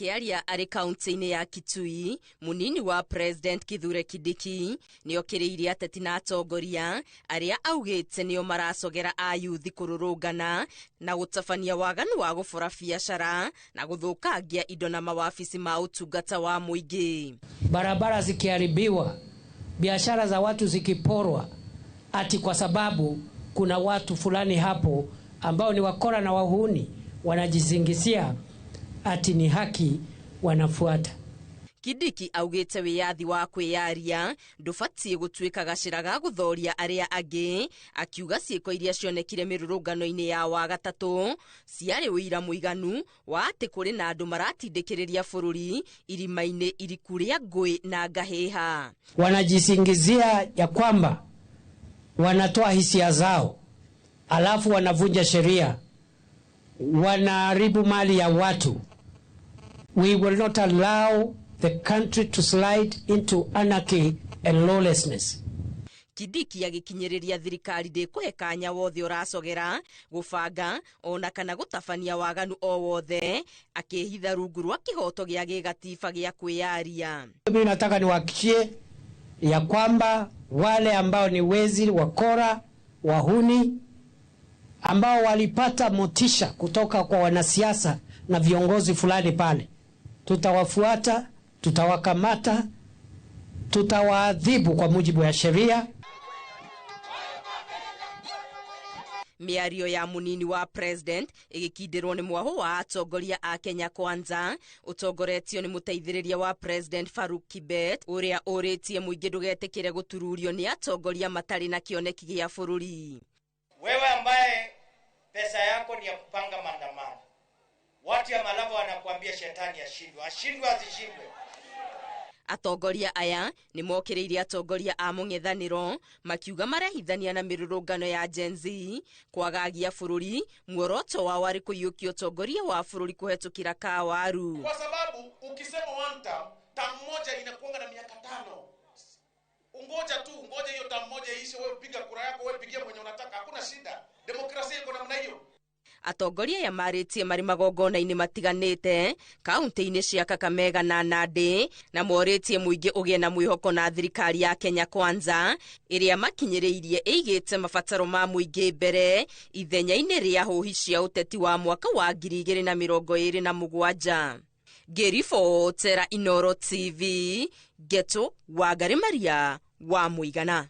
Akĩaria arĩ kaunti-inĩ ya Kitui, munini wa President Kithure Kindiki nĩokĩrĩirie ateti na atongoria arĩa augĩte nĩo maracogera ayuthi kũrũrũngana na gũtabania waganu wa gũbora biacara na gũthũkangia indo na mawabici ma ũtungata wa mũingĩ. Barabara zikiharibiwa, biashara za watu zikiporwa, ati kwa sababu kuna watu fulani hapo ambao ni wakora na wahuni wanajisingizia ati ni haki wanafuata. Kindiki augĩte wĩyathi wa kwĩyaria ndũbatiĩ gũtuĩka gacĩra ga gũthoria arĩa angĩ, akiuga ciĩko iria cionekire mĩrũrũngano-inĩ ya Wagatatũ ciarĩ ũira mũiganu wa atĩ kũrĩ na andũ maratindĩkĩrĩria bũrũri irima-inĩ iriku rĩa ngũĩ na ngahĩha. Wanajisingizia ya kwamba wanatoa hisia zao, alafu wanavunja sheria, wanaharibu mali ya watu. We will not allow the country to slide into anarchy and lawlessness. Kindiki agĩkinyĩrĩria thirikari ndĩkũhe kanya wothe ũracogera gũbanga ona kana gũtabania waganu o wothe, akĩhitha rungu rwa kĩhoto gĩa gĩgatiba gĩa kwĩyaria. Mimi nataka niwahakikishie ya kwamba wale ambao ni wezi, wakora, wahuni ambao walipata motisha kutoka kwa wanasiasa na viongozi fulani pale, tutawafuata, tutawakamata, tutawaadhibu kwa mujibu wa sheria. Mĩario ya munini wa president ĩgĩkindĩrwo nĩ mwaho wa atongoria a Kenya Kwanza ũtongoretio nĩ mũteithĩrĩria wa president Faruk Kibet ũrĩa ũrĩtie mũingĩ ndũgetĩkĩre gũtururio nĩ atongoria matarĩ na kĩoneki gĩa bũrũri. Wewe ambaye pesa yako ni ya kupanga maandamano, watu ya Malava wanakuambia shetani ashindwe, ashindwe asishindwe. Atongoria aya nĩ mokĩrĩirie atongoria a mũng'ethanĩro makiuga marehithania na mĩrũrũngano ya Gen Z kwagagia bũrũri, muoroto wao arĩ kũiyũkia ũtongoria wa bũrũri kũhetũkĩra kawaru. Kwa sababu ukisema one term, term moja inakuanga na miaka 5. Ungoja tu, ungoja hiyo term moja iishe, wewe piga kura yako, wewe pigia mwenye unataka, hakuna shida. Demokrasia iko namna hiyo. Atongoria aya marĩtie marĩ magongona-inĩ matiganĩte kaunti-inĩ cia Kakamega na Nandi, na morĩtie mũingĩ ũgĩe na mwĩhoko na thirikari ya Kenya Kwanza ĩrĩa makinyĩrĩirie ĩigĩte mabataro ma mũingĩ mbere ithenya-inĩ rĩa hũhi cia ũteti wa mwaka wa 2027. Ngĩribotera Inooro TV, Ngeto Wangari Maria wa Mũigana.